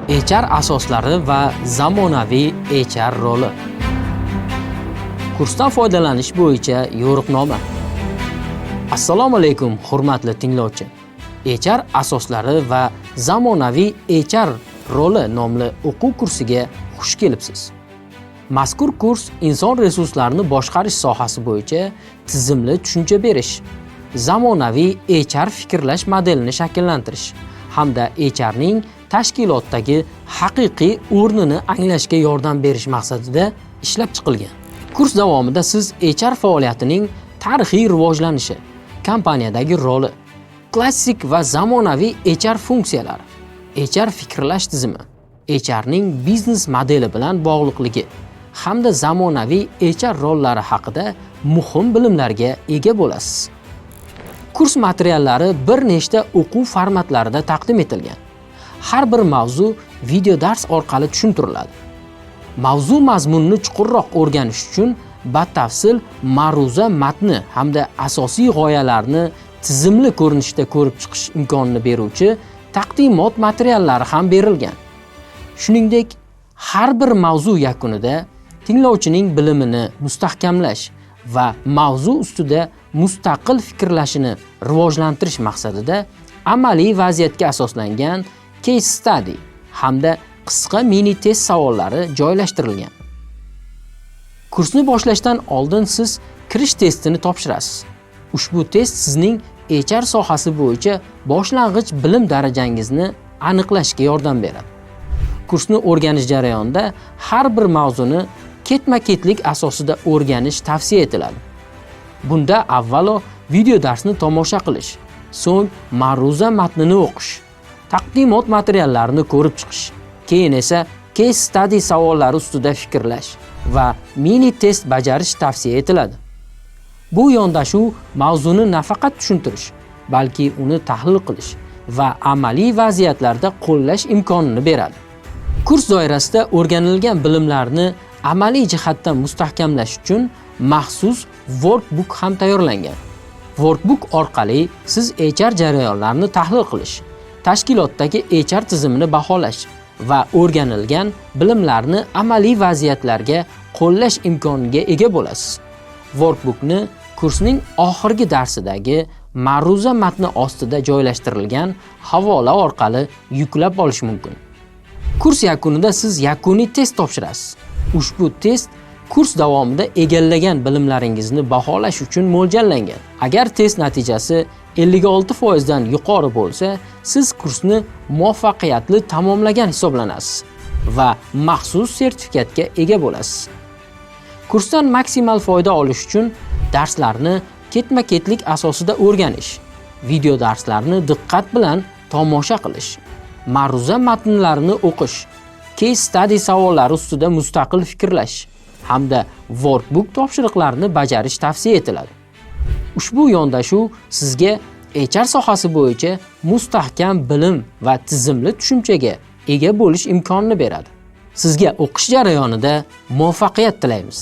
HR asoslari va zamonaviy HR roli. Kursdan foydalanish bo'yicha yo'riqnoma. Assalomu alaykum, hurmatli tinglovchi. HR asoslari va zamonaviy HR roli nomli o'quv kursiga xush kelibsiz. Mazkur kurs inson resurslarini boshqarish sohasi bo'yicha tizimli tushuncha berish, zamonaviy HR fikrlash modelini shakllantirish hamda HRning tashkilotdagi haqiqiy o'rnini anglashga yordam berish maqsadida ishlab chiqilgan. Kurs davomida siz HR faoliyatining tarixiy rivojlanishi, kompaniyadagi roli, klassik va zamonaviy HR funksiyalari, HR fikrlash tizimi, HRning biznes modeli bilan bog'liqligi hamda zamonaviy HR rollari haqida muhim bilimlarga ega bo'lasiz. Kurs materiallari bir nechta o'quv formatlarida taqdim etilgan. Har bir mavzu video dars orqali tushuntiriladi. Mavzu mazmunini chuqurroq o'rganish uchun batafsil ma'ruza matni hamda asosiy g'oyalarni tizimli ko'rinishda ko'rib chiqish imkonini beruvchi taqdimot materiallari ham berilgan. Shuningdek, har bir mavzu yakunida tinglovchining bilimini mustahkamlash va mavzu ustida mustaqil fikrlashini rivojlantirish maqsadida amaliy vaziyatga asoslangan case study hamda qisqa mini test savollari joylashtirilgan. Kursni boshlashdan oldin siz kirish testini topshirasiz. Ushbu test sizning HR sohasi bo'yicha boshlang'ich bilim darajangizni aniqlashga yordam beradi. Kursni o'rganish jarayonida har bir mavzuni ketma-ketlik asosida o'rganish tavsiya etiladi. Bunda avvalo video darsni tomosha qilish, so'ng ma'ruza matnini o'qish, taqdimot materiallarini ko'rib chiqish, keyin esa case study savollari ustida fikrlash va mini test bajarish tavsiya etiladi. Bu yondashuv mavzuni nafaqat tushuntirish, balki uni tahlil qilish va amaliy vaziyatlarda qo'llash imkonini beradi. Kurs doirasida o'rganilgan bilimlarni amaliy jihatdan mustahkamlash uchun maxsus workbook ham tayyorlangan. Workbook orqali siz HR jarayonlarini tahlil qilish, tashkilotdagi HR tizimini baholash va o'rganilgan bilimlarni amaliy vaziyatlarga qo'llash imkoniga ega bo'lasiz. Workbookni kursning oxirgi darsidagi ma'ruza matni ostida joylashtirilgan havola orqali yuklab olish mumkin. Kurs yakunida siz yakuniy test topshirasiz. Ushbu test kurs davomida egallagan bilimlaringizni baholash uchun mo'ljallangan. Agar test natijasi 56% dan yuqori bo'lsa, siz kursni muvaffaqiyatli tamomlagan hisoblanasiz va maxsus sertifikatga ega bo'lasiz. Kursdan maksimal foyda olish uchun darslarni ketma-ketlik asosida o'rganish, video darslarni diqqat bilan tomosha qilish, ma'ruza matnlarini o'qish, case study savollari ustida mustaqil fikrlash hamda workbook topshiriqlarini bajarish tavsiya etiladi. Ushbu yondashuv sizga HR sohasi bo'yicha mustahkam bilim va tizimli tushunchaga ega bo'lish imkonini beradi. Sizga o'qish jarayonida muvaffaqiyat tilaymiz.